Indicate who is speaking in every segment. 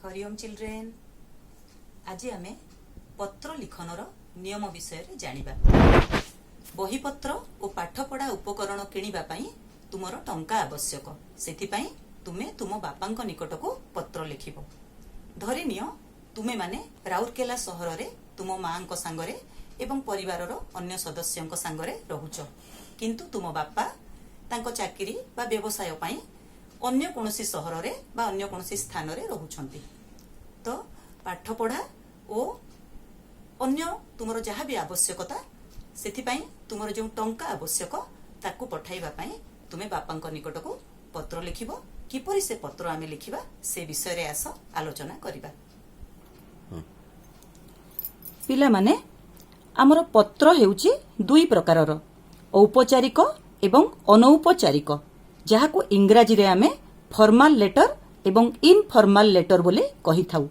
Speaker 1: Hariom children. ଆଜି ଆମେ ପତ୍ର ଲିଖନର ନିୟମ ବିଷୟରେ ଜାଣିବା। ବହିପତ୍ର ଓ ପାଠପଢ଼ା ଉପକରଣ କିଣିବା ପାଇଁ ତୁମର ଟଙ୍କା ଆବଶ୍ୟକ। ସେଥିପାଇଁ ତୁମେ ତୁମ ବାପାଙ୍କ ନିକଟକୁ ପତ୍ର ଲେଖିବ। ଧରିନିଅ, ତୁମେମାନେ ରାଉରକେଲା ସହରରେ ତୁମ ମାଙ୍କ ସାଙ୍ଗରେ ଏବଂ ପରିବାରର ଅନ୍ୟ ସଦସ୍ୟଙ୍କ ସାଙ୍ଗରେ ରହୁଛ, କିନ୍ତୁ ତୁମ ବାପା ତାଙ୍କ ଚାକିରି ବା ବ୍ୟବସାୟ ପାଇଁ ଅନ୍ୟ କୌଣସି ସହରରେ ବା ଅନ୍ୟ କୌଣସି ସ୍ଥାନରେ ରହୁଛନ୍ତି। ତ ପାଠପଢ଼ା ଓ ଅନ୍ୟ ତୁମର ଯାହା ବି ଆବଶ୍ୟକତା, ସେଥିପାଇଁ ତୁମର ଯେଉଁ ଟଙ୍କା ଆବଶ୍ୟକ, ତାକୁ ପଠାଇବା ପାଇଁ ତୁମେ ବାପାଙ୍କ ନିକଟକୁ ପତ୍ର ଲେଖିବ। କିପରି ସେ ପତ୍ର ଆମେ ଲେଖିବା, ସେ ବିଷୟରେ ଆସ ଆଲୋଚନା କରିବା। ପିଲାମାନେ, ଆମର ପତ୍ର ହେଉଛି ଦୁଇ ପ୍ରକାରର, ଔପଚାରିକ ଏବଂ ଅନୌପଚାରିକ, ଯାହାକୁ ଇଂରାଜୀରେ ଆମେ ଫର୍ମାଲ ଲେଟର ଏବଂ ଇନଫର୍ମାଲ ଲେଟର ବୋଲି କହିଥାଉ।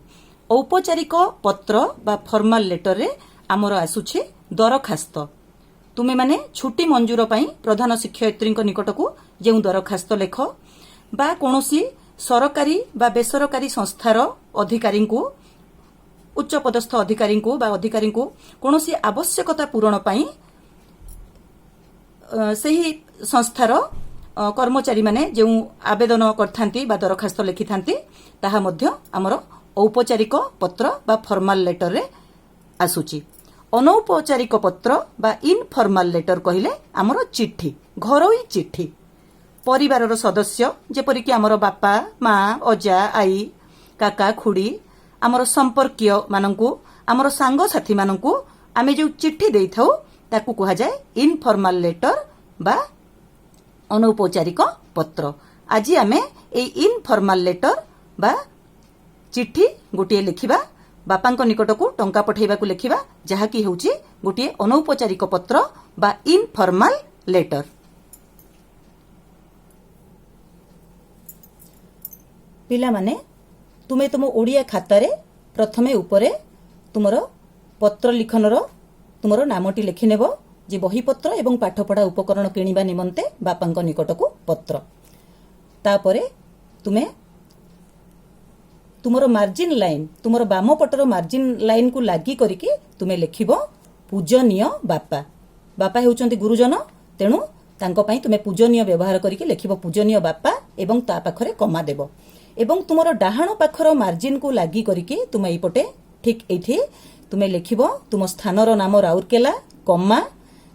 Speaker 1: ଔପଚାରିକ ପତ୍ର ବା ଫର୍ମାଲ ଲେଟରରେ ଆମର ଆସୁଛି ଦରଖାସ୍ତ। ତୁମେମାନେ ଛୁଟି ମଞ୍ଜୁର ପାଇଁ ପ୍ରଧାନ ଶିକ୍ଷୟିତ୍ରୀଙ୍କ ନିକଟକୁ ଯେଉଁ ଦରଖାସ୍ତ ଲେଖ ବା କୌଣସି ସରକାରୀ ବା ବେସରକାରୀ ସଂସ୍ଥାର ଅଧିକାରୀଙ୍କୁ, ଉଚ୍ଚ ପଦସ୍ଥ ଅଧିକାରୀଙ୍କୁ ବା ଅଧିକାରୀଙ୍କୁ କୌଣସି ଆବଶ୍ୟକତା ପୂରଣ ପାଇଁ ସେହି ସଂସ୍ଥାର କର୍ମଚାରୀମାନେ ଯେଉଁ ଆବେଦନ କରିଥାନ୍ତି ବା ଦରଖାସ୍ତ ଲେଖିଥାନ୍ତି, ତାହା ମଧ୍ୟ ଆମର ଔପଚାରିକ ପତ୍ର ବା ଫର୍ମାଲ ଲେଟରରେ ଆସୁଛି। ଅନୌପଚାରିକ ପତ୍ର ବା ଇନଫର୍ମାଲ ଲେଟର କହିଲେ ଆମର ଚିଠି, ଘରୋଇ ଚିଠି। ପରିବାରର ସଦସ୍ୟ, ଯେପରିକି ଆମର ବାପା, ମା, ଅଜା, ଆଈ, କାକା, ଖୁଡ଼ି, ଆମର ସମ୍ପର୍କୀୟ ମାନଙ୍କୁ, ଆମର ସାଙ୍ଗସାଥୀମାନଙ୍କୁ ଆମେ ଯେଉଁ ଚିଠି ଦେଇଥାଉ, ତାକୁ କୁହାଯାଏ ଇନଫର୍ମାଲ ଲେଟର ବା ଅନୌପଚାରିକ ପତ୍ର। ଆଜି ଆମେ ଏଇ ଇନଫର୍ମାଲ ଲେଟର ବା ଚିଠି ଗୋଟିଏ ଲେଖିବା। ବାପାଙ୍କ ନିକଟକୁ ଟଙ୍କା ପଠାଇବାକୁ ଲେଖିବା, ଯାହାକି ହେଉଛି ଗୋଟିଏ ଅନୌପଚାରିକ ପତ୍ର ବା ଇନଫର୍ମାଲ ଲେଟର। ପିଲାମାନେ, ତୁମେ ତୁମ ଓଡ଼ିଆ ଖାତାରେ ପ୍ରଥମେ ଉପରେ ତୁମର ପତ୍ର ଲିଖନର ତୁମର ନାମଟି ଲେଖିନେବ ଯେ ବହିପତ୍ର ଏବଂ ପାଠପଢ଼ା ଉପକରଣ କିଣିବା ନିମନ୍ତେ ବାପାଙ୍କ ନିକଟକୁ ପତ୍ର। ତାପରେ ତୁମେ ତୁମର ମାର୍ଜିନ୍ ଲାଇନ୍, ତୁମର ବାମ ପଟର ମାର୍ଜିନ୍ ଲାଇନ୍କୁ ଲାଗି କରିକି ତୁମେ ଲେଖିବ ପୂଜନୀୟ ବାପା। ବାପା ହେଉଛନ୍ତି ଗୁରୁଜନ, ତେଣୁ ତାଙ୍କ ପାଇଁ ତୁମେ ପୂଜନୀୟ ବ୍ୟବହାର କରିକି ଲେଖିବ ପୂଜନୀୟ ବାପା ଏବଂ ତା ପାଖରେ କମା ଦେବ। ଏବଂ ତୁମର ଡାହାଣ ପାଖର ମାର୍ଜିନ୍କୁ ଲାଗି କରିକି ତୁମେ ଏଇପଟେ ଠିକ୍ ଏଇଠି ତୁମେ ଲେଖିବ ତୁମ ସ୍ଥାନର ନାମ ରାଉରକେଲା, କମା,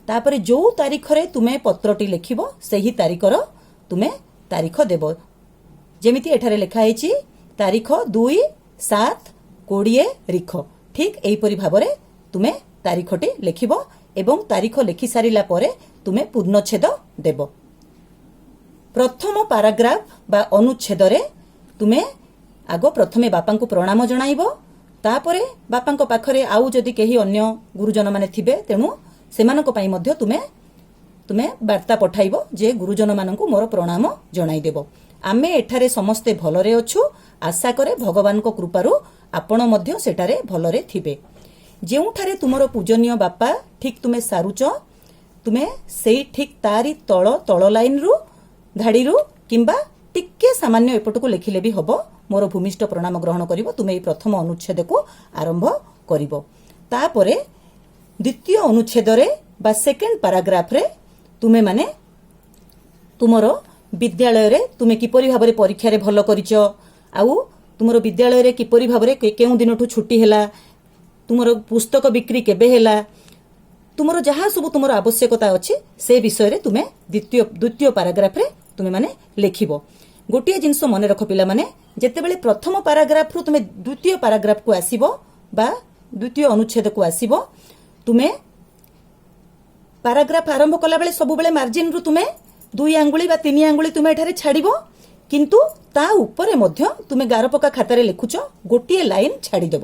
Speaker 1: ତାପରେ ଯୋଉ ତାରିଖରେ ତୁମେ ପତ୍ରଟି ଲେଖିବ, ସେହି ତାରିଖର ତୁମେ ତାରିଖ ଦେବ। ଯେମିତି ଏଠାରେ ଲେଖା ହେଇଛି ତାରିଖ 2/7/20 ରିଖ। ଠିକ୍ ଏହିପରି ଭାବରେ ତୁମେ ତାରିଖଟି ଲେଖିବ ଏବଂ ତାରିଖ ଲେଖି ସାରିଲା ପରେ ତୁମେ ପୂର୍ଣ୍ଣଚ୍ଛେଦ ଦେବ। ପ୍ରଥମ ପାରାଗ୍ରାଫ ବା ଅନୁଚ୍ଛେଦରେ ତୁମେ ଆଗ ପ୍ରଥମେ ବାପାଙ୍କୁ ପ୍ରଣାମ ଜଣାଇବ। ତାପରେ ବାପାଙ୍କ ପାଖରେ ଆଉ ଯଦି କେହି ଅନ୍ୟ ଗୁରୁଜନମାନେ ଥିବେ, ତେଣୁ ସେମାନଙ୍କ ପାଇଁ ମଧ୍ୟ ତୁମେ ବାର୍ତ୍ତା ପଠାଇବ ଯେ ଗୁରୁଜନମାନଙ୍କୁ ମୋର ପ୍ରଣାମ ଜଣାଇଦେବ। ଆମେ ଏଠାରେ ସମସ୍ତେ ଭଲରେ ଅଛୁ। ଆଶା କରେ ଭଗବାନଙ୍କ କୃପାରୁ ଆପଣ ମଧ୍ୟ ସେଠାରେ ଭଲରେ ଥିବେ। ଯେଉଁଠାରେ ତୁମର ପୂଜନୀୟ ବାପା ଠିକ୍ ତୁମେ ସାରୁଛ, ତୁମେ ସେଇ ଠିକ୍ ତାରି ତଳ ତଳ ଲାଇନରୁ ଧାଡ଼ିରୁ କିମ୍ବା ଟିକେ ସାମାନ୍ୟ ଏପଟକୁ ଲେଖିଲେ ବି ହବ, ମୋର ଭୂମିଷ୍ଠ ପ୍ରଣାମ ଗ୍ରହଣ କରିବ। ତୁମେ ଏଇ ପ୍ରଥମ ଅନୁଚ୍ଛେଦକୁ ଆରମ୍ଭ କରିବ। ତାପରେ ଦ୍ୱିତୀୟ ଅନୁଚ୍ଛେଦରେ ବା ସେକେଣ୍ଡ ପାରାଗ୍ରାଫରେ ତୁମେମାନେ ତୁମର ବିଦ୍ୟାଳୟରେ ତୁମେ କିପରି ଭାବରେ ପରୀକ୍ଷାରେ ଭଲ କରିଛ, ଆଉ ତୁମର ବିଦ୍ୟାଳୟରେ କିପରି ଭାବରେ କେଉଁ ଦିନଠୁ ଛୁଟି ହେଲା, ତୁମର ପୁସ୍ତକ ବିକ୍ରି କେବେ ହେଲା, ତୁମର ଯାହା ସବୁ ତୁମର ଆବଶ୍ୟକତା ଅଛି, ସେ ବିଷୟରେ ତୁମେ ଦ୍ୱିତୀୟ ପାରାଗ୍ରାଫରେ ତୁମେମାନେ ଲେଖିବ। ଗୋଟିଏ ଜିନିଷ ମନେ ରଖ ପିଲାମାନେ, ଯେତେବେଳେ ପ୍ରଥମ ପାରାଗ୍ରାଫରୁ ତୁମେ ଦ୍ୱିତୀୟ ପାରାଗ୍ରାଫକୁ ଆସିବ ବା ଦ୍ୱିତୀୟ ଅନୁଚ୍ଛେଦକୁ ଆସିବ, ତୁମେ ପାରାଗ୍ରାଫ ଆରମ୍ଭ କଲାବେଳେ ସବୁବେଳେ ମାର୍ଜିନରୁ ତୁମେ 2 ଆଙ୍ଗୁଳି ବା 3 ଆଙ୍ଗୁଳି ତୁମେ ଏଠାରେ ଛାଡ଼ିବ, କିନ୍ତୁ ତା ଉପରେ ମଧ୍ୟ ତୁମେ ଗାର ପକା ଖାତାରେ ଲେଖୁଛ, ଗୋଟିଏ ଲାଇନ୍ ଛାଡ଼ିଦେବ।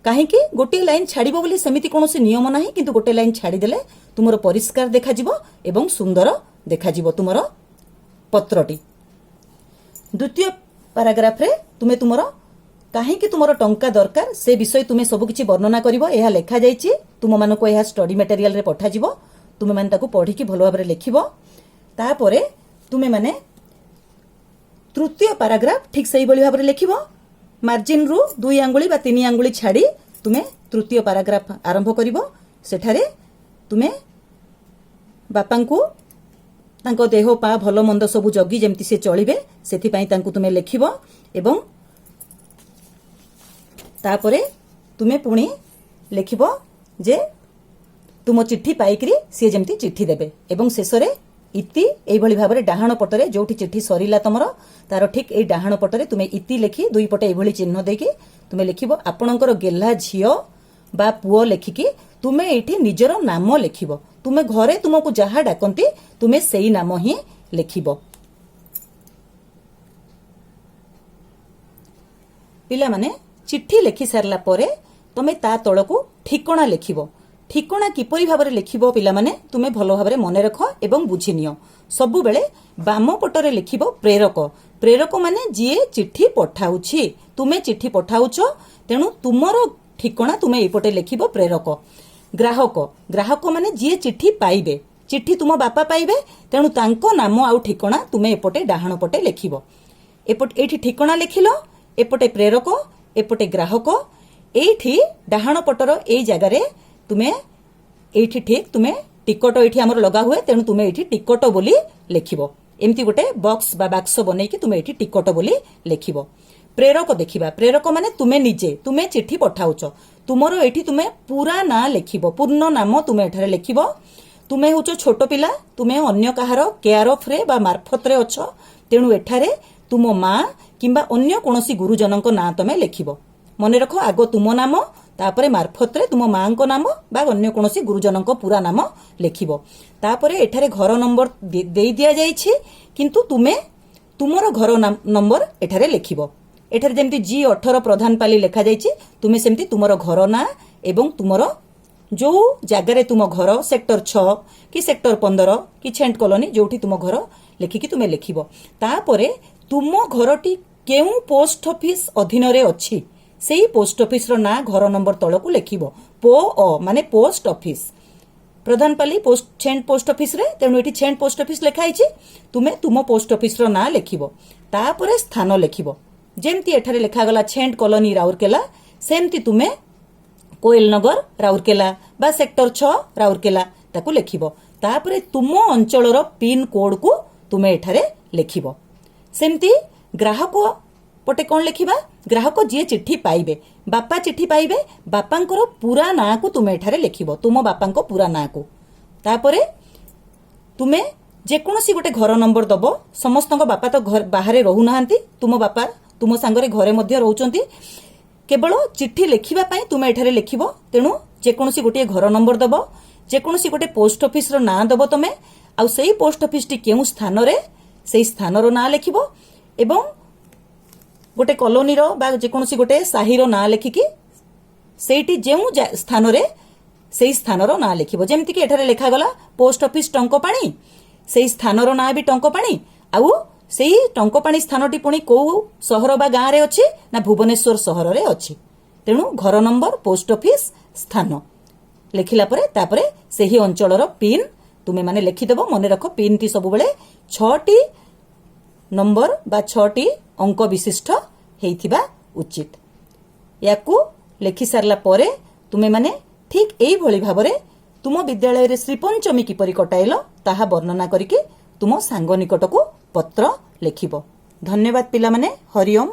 Speaker 1: କାହିଁକି ଗୋଟିଏ ଲାଇନ୍ ଛାଡ଼ିବ ବୋଲି ସେମିତି କୌଣସି ନିୟମ ନାହିଁ, କିନ୍ତୁ ଗୋଟିଏ ଲାଇନ୍ ଛାଡ଼ିଦେଲେ ତୁମର ପରିଷ୍କାର ଦେଖାଯିବ ଏବଂ ସୁନ୍ଦର ଦେଖାଯିବ ତୁମର ପତ୍ରଟି। ଦ୍ୱିତୀୟ ପାରାଗ୍ରାଫରେ ତୁମେ ତୁମର କାହିଁକି ତୁମର ଟଙ୍କା ଦରକାର, ସେ ବିଷୟ ତୁମେ ସବୁକିଛି ବର୍ଣ୍ଣନା କରିବ। ଏହା ଲେଖାଯାଇଛି, ତୁମମାନଙ୍କୁ ଏହା ଷ୍ଟଡି ମେଟେରିଆଲରେ ପଠାଯିବ। ତୁମେମାନେ ତାକୁ ପଢ଼ିକି ଭଲ ଭାବରେ ଲେଖିବ। ତାପରେ ତୁମେମାନେ ତୃତୀୟ ପାରାଗ୍ରାଫ ଠିକ୍ ସେଇଭଳି ଭାବରେ ଲେଖିବ। ମାର୍ଜିନରୁ 2 ଆଙ୍ଗୁଳି ବା 3 ଆଙ୍ଗୁଳି ଛାଡ଼ି ତୁମେ ତୃତୀୟ ପାରାଗ୍ରାଫ ଆରମ୍ଭ କରିବ। ସେଠାରେ ତୁମେ ବାପାଙ୍କୁ ତାଙ୍କ ଦେହ ପା ଭଲ ମନ୍ଦ ସବୁ ଜଗି ଯେମିତି ସେ ଚଳିବେ, ସେଥିପାଇଁ ତାଙ୍କୁ ତୁମେ ଲେଖିବ ଏବଂ ତାପରେ ତୁମେ ପୁଣି ଲେଖିବ ଯେ ତୁମ ଚିଠି ପାଇକରି ସିଏ ଯେମିତି ଚିଠି ଦେବେ ଏବଂ ଶେଷରେ ଇତି। ଏଇଭଳି ଭାବରେ ଡାହାଣ ପଟରେ ଯୋଉଠି ଚିଠି ସରିଲା ତମର, ତାର ଠିକ ଏଇ ଡାହାଣ ପଟରେ ତୁମେ ଇତି ଲେଖି ଦୁଇ ପଟେ ଏଇଭଳି ଚିହ୍ନ ଦେଇକି ତୁମେ ଲେଖିବ ଆପଣଙ୍କର ଗେହ୍ଲା ଝିଅ ବା ପୁଅ ଲେଖିକି ତୁମେ ଏଇଠି ନିଜର ନାମ ଲେଖିବ। ତୁମେ ଘରେ ତୁମକୁ ଯାହା ଡାକନ୍ତି, ତୁମେ ସେଇ ନାମ ହିଁ ଲେଖିବ। ପିଲାମାନେ, ଚିଠି ଲେଖି ସାରିଲା ପରେ ତମେ ତା ତଳକୁ ଠିକଣା ଲେଖିବ। ଠିକଣା କିପରି ଭାବରେ ଲେଖିବ, ପିଲାମାନେ, ତୁମେ ଭଲ ଭାବରେ ମନେ ରଖ ଏବଂ ବୁଝି ନିଅ। ସବୁବେଳେ ବାମ ପଟରେ ଲେଖିବ ପ୍ରେରକ। ପ୍ରେରକ ମାନେ ଯିଏ ଚିଠି ପଠାଉଛି। ତୁମେ ଚିଠି ପଠାଉଛ, ତେଣୁ ତୁମର ଠିକଣା ତୁମେ ଏଇପଟେ ଲେଖିବ ପ୍ରେରକ। ଗ୍ରାହକ। ଗ୍ରାହକ ମାନେ ଯିଏ ଚିଠି ପାଇବେ। ଚିଠି ତୁମ ବାପା ପାଇବେ, ତେଣୁ ତାଙ୍କ ନାମ ଆଉ ଠିକଣା ତୁମେ ଏପଟେ ଡାହାଣ ପଟେ ଲେଖିବ। ଏପଟେ ଏଇଠି ଠିକଣା ଲେଖିଲ, ଏପଟେ ପ୍ରେରକ, ଏପଟେ ଗ୍ରାହକ। ଏଇଠି ଡାହାଣ ପଟର ଏଇ ଜାଗାରେ ତୁମେ ଏଇଠି ଠିକ ତୁମେ ଟିକଟ ଏଇଠି ଆମର ଲଗା ହୁଏ, ତେଣୁ ତୁମେ ଏଇଠି ଟିକଟ ବୋଲି ଲେଖିବ। ଏମିତି ଗୋଟେ ବକ୍ସ ବା ବାକ୍ସ ବନେଇକି ତୁମେ ଏଇଠି ଟିକଟ ବୋଲି ଲେଖିବ। ପ୍ରେରକ ଦେଖିବା। ପ୍ରେରକ ମାନେ ତୁମେ ନିଜେ, ତୁମେ ଚିଠି ପଠାଉଛ। ତୁମର ଏଇଠି ତୁମେ ପୁରା ନାଁ ଲେଖିବ, ପୂର୍ଣ୍ଣ ନାମ ତୁମେ ଏଠାରେ ଲେଖିବ। ତୁମେ ହେଉଛ ଛୋଟ ପିଲା, ତୁମେ ଅନ୍ୟ କାହାର କେୟାର ଅଫରେ ବା ମାର୍ଫତରେ ଅଛ, ତେଣୁ ଏଠାରେ ତୁମ ମା କିମ୍ବା ଅନ୍ୟ କୌଣସି ଗୁରୁଜନଙ୍କ ନାଁ ତମେ ଲେଖିବ। ମନେ ରଖ, ଆଗ ତୁମ ନାମ, ତାପରେ ମାର୍ଫତରେ ତୁମ ମାଙ୍କ ନାମ ବା ଅନ୍ୟ କୌଣସି ଗୁରୁଜନଙ୍କ ପୁରା ନାମ ଲେଖିବ। ତାପରେ ଏଠାରେ ଘର ନମ୍ବର ଦେଇ ଦିଆଯାଇଛି, କିନ୍ତୁ ତୁମେ ତୁମର ଘର ନମ୍ବର ଏଠାରେ ଲେଖିବ। ଏଠାରେ ଯେମିତି ଜି 18 ପ୍ରଧାନପାଲି ଲେଖାଯାଇଛି, ତୁମେ ସେମିତି ତୁମର ଘର ନାଁ ଏବଂ ତୁମର ଯୋଉ ଜାଗାରେ ତୁମ ଘର, ସେକ୍ଟର 6 କି ସେକ୍ଟର 15 କି ଛେଣ୍ଟ କଲୋନୀ, ଯୋଉଠି ତୁମ ଘର ଲେଖିକି ତୁମେ ଲେଖିବ। ତାପରେ ତୁମ ଘରଟି କେଉଁ ପୋଷ୍ଟ ଅଫିସ ଅଧୀନରେ ଅଛି, ସେଇ ପୋଷ୍ଟ ଅଫିସର ନାଁ ଘର ନମ୍ବର ତଳକୁ ଲେଖିବ। ପୋ ଅ ମାନେ ପୋଷ୍ଟ ଅଫିସ। ପ୍ରଧାନପାଲି ପୋଷ୍ଟ ଛେଣ୍ଟ ପୋଷ୍ଟ ଅଫିସରେ, ତେଣୁ ଏଠି ଛେଣ୍ଟ ପୋଷ୍ଟ ଅଫିସ ଲେଖା ହେଇଛି। ତୁମେ ତୁମ ପୋଷ୍ଟ ଅଫିସର ନାଁ ଲେଖିବ। ତାପରେ ସ୍ଥାନ ଲେଖିବ। ଯେମିତି ଏଠାରେ ଲେଖାଗଲା ଛେଣ୍ଟ କଲୋନୀ ରାଉରକେଲା, ସେମିତି ତୁମେ କୋଏଲନଗର ରାଉରକେଲା ବା ସେକ୍ଟର 6 ରାଉରକେଲା ତାକୁ ଲେଖିବ। ତାପରେ ତୁମ ଅଞ୍ଚଳର ପିନ୍ କୋଡକୁ ତୁମେ ଏଠାରେ ଲେଖିବ। ସେମିତି ଗ୍ରାହକ ପଟେ କ'ଣ ଲେଖିବା? ଗ୍ରାହକ ଯିଏ ଚିଠି ପାଇବେ, ବାପା ଚିଠି ପାଇବେ, ବାପାଙ୍କର ପୁରା ନାଁକୁ ତୁମେ ଏଠାରେ ଲେଖିବ, ତୁମ ବାପାଙ୍କ ପୁରା ନାଁକୁ। ତାପରେ ତୁମେ ଯେକୌଣସି ଗୋଟେ ଘର ନମ୍ବର ଦବ। ସମସ୍ତଙ୍କ ବାପା ତ ଘର ବାହାରେ ରହୁନାହାନ୍ତି, ତୁମ ବାପା ତୁମ ସାଙ୍ଗରେ ଘରେ ମଧ୍ୟ ରହୁଛନ୍ତି। କେବଳ ଚିଠି ଲେଖିବା ପାଇଁ ତୁମେ ଏଠାରେ ଲେଖିବ, ତେଣୁ ଯେକୌଣସି ଗୋଟିଏ ଘର ନମ୍ବର ଦବ, ଯେକୌଣସି ଗୋଟେ ପୋଷ୍ଟ ଅଫିସର ନାଁ ଦବ ତମେ, ଆଉ ସେଇ ପୋଷ୍ଟ ଅଫିସଟି କେଉଁ ସ୍ଥାନରେ, ସେଇ ସ୍ଥାନର ନାଁ ଲେଖିବ ଏବଂ ଗୋଟେ କଲୋନୀର ବା ଯେକୌଣସି ଗୋଟେ ସାହିର ନାଁ ଲେଖିକି ସେଇଠି ଯେଉଁ ସ୍ଥାନରେ, ସେଇ ସ୍ଥାନର ନାଁ ଲେଖିବ। ଯେମିତିକି ଏଠାରେ ଲେଖାଗଲା ପୋଷ୍ଟ ଅଫିସ ଟଙ୍କପାଣି, ସେଇ ସ୍ଥାନର ନାଁ ବି ଟଙ୍କପାଣି। ଆଉ ସେଇ ଟଙ୍କପାଣି ସ୍ଥାନଟି ପୁଣି କୋଉ ସହର ବା ଗାଁରେ ଅଛି ନା ଭୁବନେଶ୍ୱର ସହରରେ ଅଛି। ତେଣୁ ଘର ନମ୍ବର, ପୋଷ୍ଟ ଅଫିସ, ସ୍ଥାନ ଲେଖିଲା ପରେ ତାପରେ ସେହି ଅଞ୍ଚଳର ପିନ୍ ତୁମେ ମାନେ ଲେଖିଦେବ। ମନେ ରଖ, ପିନ୍ଟି ସବୁବେଳେ ଛଅଟି ନମ୍ବର ବା ଛଅଟି ଅଙ୍କ ବିଶିଷ୍ଟ ହେଇଥିବା ଉଚିତ। ୟାକୁ ଲେଖି ସାରିଲା ପରେ ତୁମେମାନେ ଠିକ୍ ଏଇଭଳି ଭାବରେ ତୁମ ବିଦ୍ୟାଳୟରେ ଶ୍ରୀପଞ୍ଚମୀ କିପରି କଟାଇଲ, ତାହା ବର୍ଣ୍ଣନା କରିକି ତୁମ ସାଙ୍ଗ ନିକଟକୁ ପତ୍ର ଲେଖିବ। ଧନ୍ୟବାଦ ପିଲାମାନେ। ହରିଓମ।